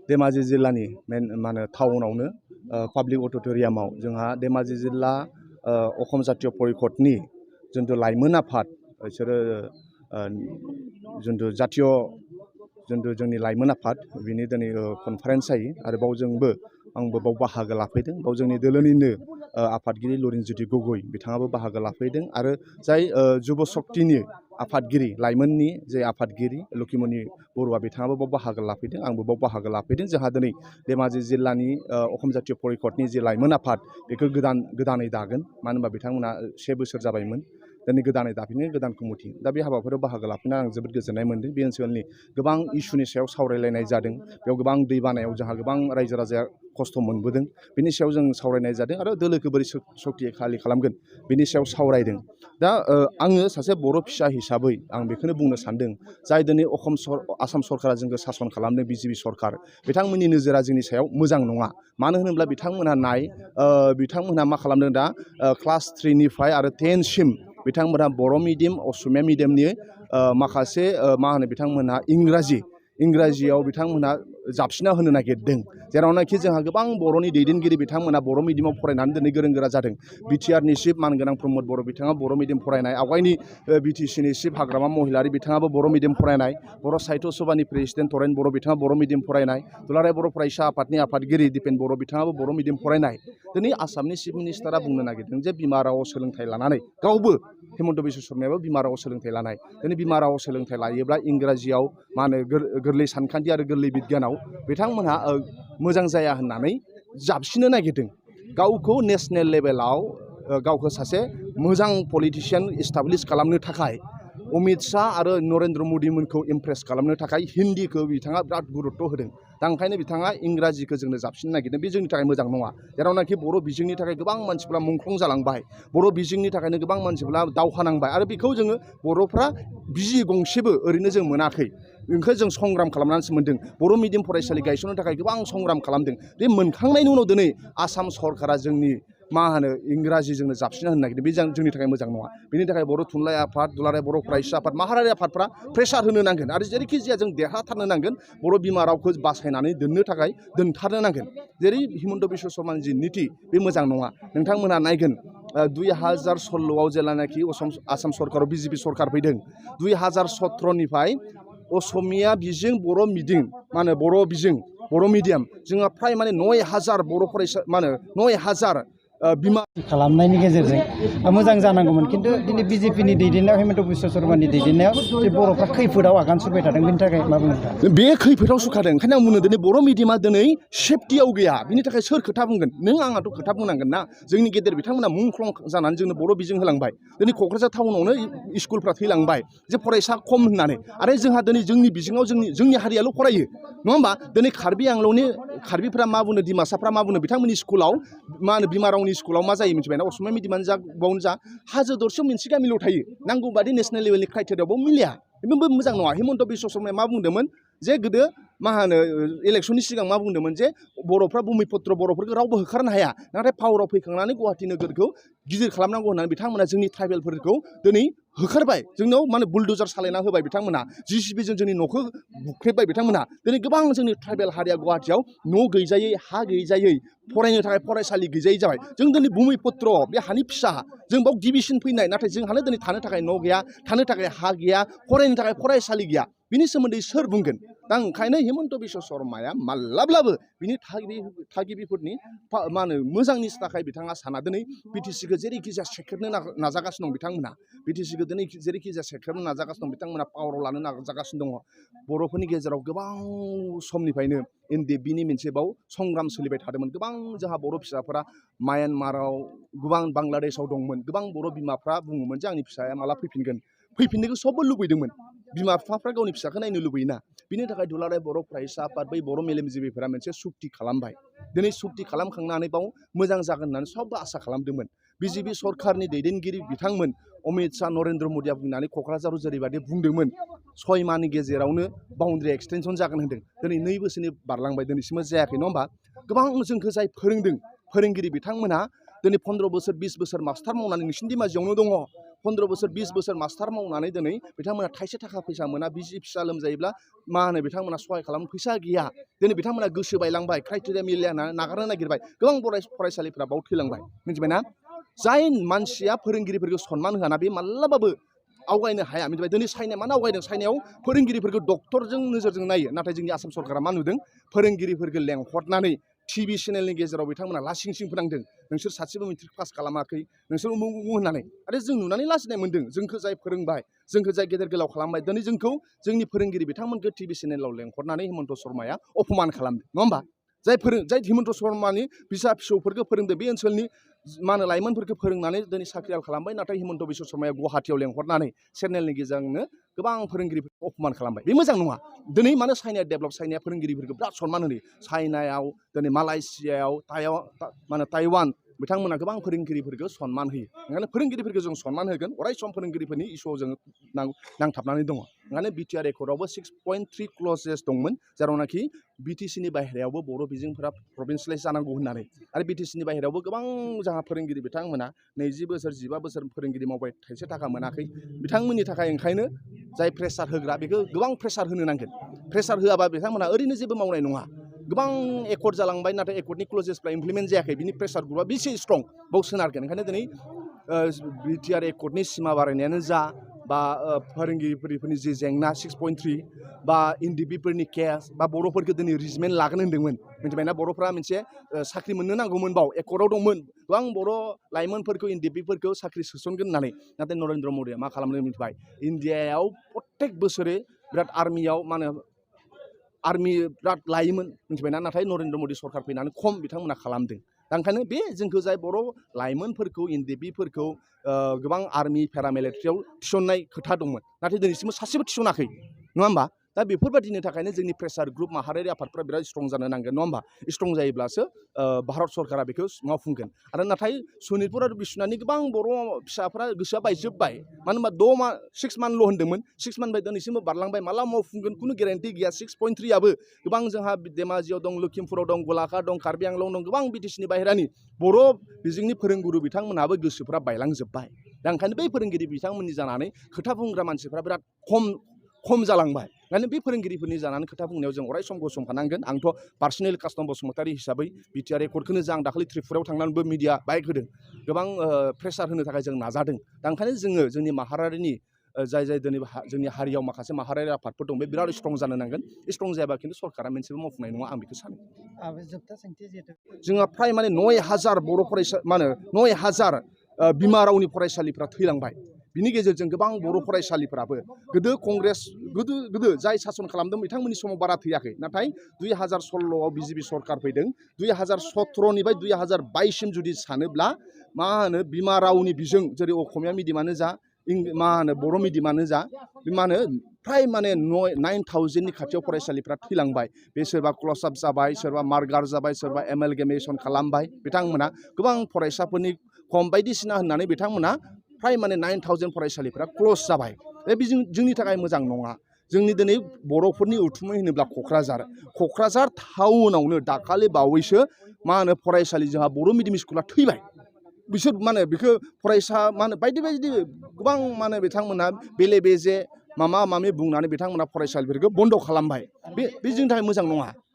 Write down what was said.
धेमाजि जिल्लानि मेन माने टाउनावनो पाब्लिक अडिट'रियामाव जोंहा धेमाजि जिल्ला अखम जातीय परिषदनि जिथु लाइमोन आफाद बिसोरो जिथु जातीय जिथु जोंनि लाइमोन आफाद बिनि दिनै कनफारेन्स जायो आरो बाव जोंबो आंबो बाव बाहागो लाफैदों बाव जोंनि दोलोनिनो आफादगिरि लरिनज्योति गगৈ बिथाङाबो बाहागो लाफैदों आरो जाय जुब शक्तिनि आफादगिरि लाइमोननि जे आफादगिरि लखिमनि बरुवा बिथाङाबो बाव बाहागो लाफैदों आंबो बाव बाहागो लाफैदों जोंहा दिनै धेमाजि जिल्लानि अखम जातीय परिषदनि जे लाइमोन आफाद बेखौ गोदानै दागोन मानो होनबा बिथांमोना 7 बोसोर जाबायमोन दिनै गोदानै दाफिनो गोदान कमिटि दा बे हाबाफारियाव बाहागो लाफैना आं जोबोद गोजोननाय मोन्दों बे ओनसोलनि गोबां इस्युनि सायाव सावरायलायनाय जादों बेयाव गोबां दैबानायाव जोंहा गोबां रायजो राजाया खस्थ' मोनबोदों बिनि सायाव जों सावरायनाय जादों आरो दोलोखौ बोरै सक्तिशालि खालामगोन बिनि सायाव सावरायदों दा आङो सासे बर' फिसा हिसाबै आं बेखौनो बुंनो सानदों जाय दिनै आसाम सरकारा जोंखौ सासन खालामदों बिजेपि सरकार बिथांमोननि नोजोरा जोंनि सायाव मोजां नङा मानो होनोब्ला बिथांमोनहा मा खालामदों दा क्लास 3 निफ्राय आरो 10 सिम बिथांमोनहा बर' मिडियाम असमिया मिडियामनि माखासे मा होनो बिथांमोनहा इंराजियाव बिथांमोनहा जाबसिना होनो नागिरदों जेरावनाखि जोंहा गोबां बर'नि दैदेनगिरि बिथांमोना बर' मिडियामाव फरायनानै दिनै गोरों गोरा जादों बिटिआरनि चिफ मानगोनां प्रमद बर' बिथाङा बर' मिडियाम फरायनाय आवगायनि बिटिसिनि चिफ हाग्रामा महिलारि बिथाङाबो बर' मिडियाम फरायनाय बर' साहित्य सभानि प्रेसिडेन्ट तरेन बर' बिथाङा बर' मिडियाम फरायनाय दुलाराय बर' फरायसा आफादनि आफादगिरि दिपेन बर' बिथाङाबो बर' मिडियाम फरायनाय दिनै आसामनि चिफ मिनिस्टारा बुंनो नागिरदों जे बिमा रावआव सोलोंथाइ लानानै गावबो हेमन्त बिश्व शर्मायाबो बिमा रावआव सोलोंथाइ लानाय दिनै बिमा रावआव सोलोंथाइ लायोब्ला इंराजियाव मा होनो गोरलै सानखान्थि आरो गोरलै बिगियानाव बिथांमोनहा मोजां जाया होननानै जाबसिनो नागिरदों गावखौ नेसनेल लेभेलाव गावखौ सासे मोजां पलिटिशियान इस्टाब्लिश खालामनो थाखाय अमित शाह आरो नरेन्द्र मदिमोनखौ इमप्रेस खालामनो थाखाय हिन्दीखौ बिथाङा बिराद गुरुत्त होदों दा ओंखायनो बिथाङा इंराजिखौ जोंनो जाबसिननो नागिरदों बे जोंनि थाखाय मोजां नङा जेरावनाखि बर' बिजोंनि थाखाय गोबां मानसिफ्रा मुंख्लं जालांबाय बर' बिजोंनि थाखायनो गोबां मानसिफ्रा दावहा नांबाय आरो बेखौ जोङो बर'फ्रा बिजि गंसेबो ओरैनो जों मोनाखै बेखौ जों संग्राम खालामनानैसो मोन्दों बर' मिडियाम फरायसालि गायसननो थाखाय गोबां संग्राम खालामदों बे मोनखांनायनि उनाव दिनै आसाम सरकारा जोंनि मा होनो इंराजिजोंनो जाबसिना होनो नागिरदों बे जोंनि थाखाय मोजां नङा बेनि थाखाय बर' थुनलाइ आफाद दुलाराय बर' फरायसा आफाद माहारियारि आफादफ्रा प्रेसार होनो नांगोन आरो जेरैखि जाया जों देरहाथारनो नांगोन बर' बिमा रावखौ बासायनानै दोनथारनो नांगोन जेरै हिमन्त बिश्व शर्मानि जि निति बे मोजां नङा नोंथांमोनहा नायगोन 2016आव जेब्लानाखि आसाम सरकाराव बिजेपि सरकार फैदों 2017निफ्राय असमिया बिजों बर' मिडियाम मा होनो बर' मिडियाम जोंहा फ्राय माने 9000 बर' फरायसा मा होनो 9000 बिमा खालामनायनि गेजेरजों मोजां जानांगौमोन खिन्थु दिनै बिजेपिनि दैदेननायाव हेमन्त बिश्व शर्मानि दैदेननायाव जे बर'फ्रा खैफोदाव आगान सुरबाय थादों बेनि थाखाय मा बुंनो बे खैफोदाव सुखादों ओंखायनो आं बुंनो दिनै बर' मिडियामा दिनै सेफटियाव गैया बिनि थाखाय सोर खोथा बुंगोन नों आंहाथ' खोथा बुंनांगोन ना जोंनि गेदेर बिथांमोना मुंख्लं जानानै जोंनो बर' बिजों होलांबाय दिनै क'क्राझार टाउनावनो स्कुलफ्रा थैलांबाय जे फरायसा खम होननानै आरो जोंहा दिनै जोंनि बिजोङाव जोंनि हारियाल' फरायो नङा होमबा दिनै कार्बि आंलंनि कार्बिफ्रा मा बुङो डिमासाफ्रा मा बुङो बिथांमोननि स्कुलाव मा होनो बिमा रावनि स्कुलाव मा जायो मिथिबायना असमिया मिडियामानो जा बावनो जा हाजो दरसेयाव मोनसे गामिल' थायो नांगौ बादि नेसनेल लेभेलनि क्राइटेरियायावबो मिलिया बेबो मोजां नङा हिमन्त बिश्व शर्माया मा बुंदोंमोन जे गोदो मा होनो इलेक्सननि सिगां मा बुंदोंमोन जे बर'फ्रा भुमिपुत्र बर'फोरखौ रावबो होखारनो हाया नाथाय पावाराव फैखांनानै गुवाहाटि नोगोरखौ गिदिर खालामनांगौ होननानै बिथांमोना जोंनि ट्राइबेलफोरखौ दिनै होखारबाय जोंनाव माने बुलडोजार सालायना होबाय बिथांमोना जिसिबिजों जोंनि न'खौ बुख्रेबबाय बिथांमोना दिनै गोबां जोंनि ट्राइबेल हारिया गुवाहाटियाव न' गैजायै हा गैजायै फरायनो थाखाय फरायसालि गैजायै जाबाय जों दिनै भुमिपुत्र बे हानि फिसा जों बाव गिबिसिन फैनाय नाथाय जोंहानो दिनै थानो थाखाय न' गैया थानो थाखाय हा गैया फरायनो थाखाय फरायसालि गैया बिनि सोमोन्दै सोर बुंगोन दा ओंखायनो हिमन्त बिश्व शर्माया माब्लाब्लाबो बिनि थागिबिफोरनि मा होनो मोजांनि थाखाय बिथाङा साना दिनै बिटिसिखौ जेरैखि जाया सेख्रेबनो नाजागासिनो दं बिथांमोना बिटिसिखौ दिनै जेरैखि जाया सेख्रेबनो नाजागासिनो दं बिथांमोना पावाराव लानो नाजागासिनो दङ बर'फोरनि गेजेराव गोबां समनिफ्रायनो एनडिएफबिनि मोनसे बाव संग्राम सोलिबाय थादोंमोन गोबां जोंहा बर' फिसाफोरा म्यानमाराव गोबां बांलादेशआव दंमोन गोबां बर' बिमाफ्रा बुङोमोन जे आंनि फिसाया माला फैफिननोखौ सबबो लुबैदोंमोन बिमा बिफाफ्रा गावनि फिसाखौ नायनो लुबैयोना बिनि थाखाय दुलाराय बर' फरायसा आफाद बै बर' मेलेमजिबिफोरा मोनसे सुक्ति खालामबाय दिनै सुक्ति खालामखांनानै बाव मोजां जागोन होननानै सबबो आसा खालामदोंमोन बिजेपि सरकारनि दैदेनगिरि बिथांमोन अमित शाह नरेन्द्र मदिया बुंनानै क'क्राझाराव जेरैबायदि बुंदोंमोन 6 माहनि गेजेरावनो बाउन्ड्रि एक्सटेनसन जागोन होनदों दिनै 2 बोसोरनि बारलांबाय दिनैसिमबो जायाखै नङा होमबा गोबां जोंखौ जाय फोरोंदों फोरोंगिरि बिथांमोनहा दिनै 15 बोसोर 20 बोसोर मास्टार मावनानै नोंसिनि दिमाजियावनो दङ 15 बोसोर 20 बोसोर मास्टार मावनानै दिनै बिथांमोना थाइसे थाखा फैसा मोना बिसि फिसा लोमजायोब्ला मा होनो बिथांमोना सहाय खालामनो फैसा गैया दिनै बिथांमोना गोसो बायलांबाय क्राइटेरिया मिलाया नागारनो नागिरबाय गोबां फरायसालिफ्रा बाव थैलांबाय मिथिबायना जाय मानसिया फोरोंगिरिफोरखौ सनमान होआना बे माब्लाबाबो आवगायनो हाया मिथिबाय दिनै चाइनाया मानो आवगायदों चाइनायाव फोरोंगिरिफोरखौ डक्टरजों नोजोरजों नायो नाथाय जोंनि आसाम सरकारा मा नुदों फोरोंगिरिफोरखौ लेंहरनानै टिभि चेनेलनि गेजेराव बिथांमोना लासिं सिं फोनांदों नोंसोर सासेबो मेट्रिक पास खालामाखै नोंसोर उमुक उमुक होननानै आरो जों नुनानै लाजिनाय मोन्दों जोंखौ जाय फोरोंबाय जोंखौ जाय गेदेर गोलाव खालामबाय दिनै जोंखौ जोंनि फोरोंगिरि बिथांमोनखौ टिभि चेनेलाव लेंहरनानै हिमन्त शर्माया अपमान खालामदों नङा होमबा जाय हिमन्त शर्मानि फिसा फिसौफोरखौ फोरोंदों बे ओनसोलनि मा होनो लाइमोनफोरखौ फोरोंनानै दिनै साख्रियाल खालामबाय नाथाय हिमन्त बिश्व शर्माया गुवाहाटियाव लेंहरनानै चेनेलनि गेजेरजोंनो गोबां फोरोंगिरिफोरखौ अपमान खालामबाय बे मोजां नङा दिनै मानो चाइनाया डेभेलप चाइनाया फोरोंगिरिफोरखौ बिराद सनमान होयो चाइनायाव दिनै मालयेसियायाव ताइवान बिथांमोना गोबां फोरोंगिरिफोरखौ सनमान होयो ओंखायनो फोरोंगिरिफोरखौ जों सनमान होगोन अराय सम फोरोंगिरिफोरनि इस्युआव जों नांथाबनानै दङ ओंखायनो बिटिआर एकर्डआवबो 6.3 क्लजेस दंमोन जेरावनाखि बिटिसिनि बाहेरायावबो बर' बिजोंफोरा प्रभिन्सियेलाइज जानांगौ होननानै आरो बिटिसिनि बाहेरायावबो गोबां जोंहा फोरोंगिरि बिथांमोना 20 बोसोर 15 बोसोर फोरोंगिरि मावबाय थाइसे थाखा मोनाखै बिथांमोननि थाखाय ओंखायनो जाय प्रेसार होग्रा बेखौ गोबां प्रेसार होनो नांगोन प्रेसार होआबा बिथांमोना ओरैनो जेबो मावनाय नङा गोबां एकर्ड जालांबाय नाथाय एकर्डनि क्लजेसफ्रा इमप्लिमेन्ट जायाखै बिनि प्रेसार ग्रुपआ बेसे स्ट्रं बाव सोनारगोन ओंखायनो दिनै बिटिआर एकर्डनि सिमा बारायनायानो जा बा फोरोंगिरिफोरनि जि जेंना 6.3 बा इनडिबिफोरनि केस बा बर'फोरखौ दिनै रिजमेन्ट लागोन होन्दोंमोन मिथिबायना बर'फ्रा मोनसे साख्रि मोननो नांगौमोन बाव एकर्डआव दंमोन गोबां बर' लाइमोनफोरखौ इनडिबिफोरखौ साख्रि सोसनगोन होननानै नाथाय नरेन्द्र मदिया मा खालामनो मिथिबाय इन्डियायाव प्रत्येक बोसोरे बिराद आर्मियाव मा होनो आर्मि बिराद लायोमोन मिथिबायना नाथाय नरेन्द्र मदि सरकार फैनानै खम बिथांमोना खालामदों दा ओंखायनो बे जोंखौ जाय बर' लाइमोनफोरखौ इनडिबिफोरखौ गोबां आर्मि पेरामिलिटारियाव थिसननाय खोथा दंमोन नाथाय दिनैसिमबो सासेबो थिसनाखै नङा होमबा दा बेफोरबायदिनि थाखायनो जोंनि प्रेसार ग्रुप माहारियारि आफादफ्रा बिराद स्ट्रं जानो नांगोन नङा होमबा स्ट्रं जायोब्लासो भारत सरकारा बेखौ मावफुंगोन आरो नाथाय सनितपुर आरो बिश्वनाथनि गोबां बर' फिसाफ्रा गोसोआ बायजोब्बाय मानो होनबा 6 मान्थल' होन्दोंमोन 6 मान्थ दिनैसिमबो बारलांबाय माला मावफुंगोन खुनु गेरेन्टि गैया 6.3आबो गोबां जोंहा धेमाजियाव दं लखिमपुराव दं गलाघाट दं कार्बि आंलं दं गोबां बिटिसिनि बाहेरानि बर' बिजोंनि फोरोंगुरु बिथांमोनाबो गोसोफ्रा बायलांजोब्बाय दा ओंखायनो बै फोरोंगिरि बिथांमोननि जानानै खोथा बुंग्रा मानसिफ्रा बिराद खम जालांबाय ओंखायनो बे फोरोंगिरिफोरनि जानानै खोथा बुंनायाव जों अराय सम गसंफानांगोन आंथ' पार्सनेल कास्टम बसुमतारी हिसाबै बिटिआर एकर्डखौनो जा आं दाखालि त्रिपुरायाव थांनानैबो मिडिया बाइक होदों गोबां प्रेसार होनो थाखाय जों नाजादों दा ओंखायनो जोङो जोंनि माहारियारिनि जाय दिनै जोंनि हारियाव माखासे माहारियारि आफादफोर दं बे बिराद स्ट्रं जानो नांगोन स्ट्रं जायाबा खिन्थु सरकारा मोनसेबो मावफुंनाय नङा आं बेखौ सानो जोबथा सोंथि जिहेतु जोंहा फ्राय माने 9,000 बर' फरायसा मा होनो 9,000 बिमा रावनि फरायसालिफ्रा थैलांबाय बिनि गेजेरजों गोबां बर' फरायसालिफ्राबो गोदो कंग्रेस गोदो जाय सासन खालामदों बिथांमोननि समाव बारा थैयाखै नाथाय 2016आव बिजेपि सरकार फैदों 2017निफ्राय 2022सिम जुदि सानोब्ला मा होनो बिमा रावनि बिजों जेरै असमिया मिडियामानो जा मा होनो बर' मिडियामानो जा मा होनो फ्राय माने 9,000नि खाथियाव फरायसालिफ्रा थैलांबाय बे सोरबा क्लस आप जाबाय सोरबा मार्गार जाबाय सोरबा एमेलगेमेसन खालामबाय बिथांमोना गोबां फरायसाफोरनि खम बायदिसिना होननानै बिथांमोना फ्राय माने 9,000 फरायसालिफ्रा क्लस जाबाय बे जोंनि थाखाय मोजां नङा जोंनि दिनै बर'फोरनि उथुमै होनोब्ला क'क्राझार टाउनावनो दाखालि बावैसो मा होनो फरायसालि जोंहा बर' मिडियाम स्कुला थैबाय बिसोर मा होनो बेखौ फरायसा मा होनो बायदि गोबां मा होनो बिथांमोना बेले बेजे माबा मामि बुंनानै बिथांमोना फरायसालिफोरखौ बन्द' खालामबाय बे जोंनि थाखाय मोजां नङा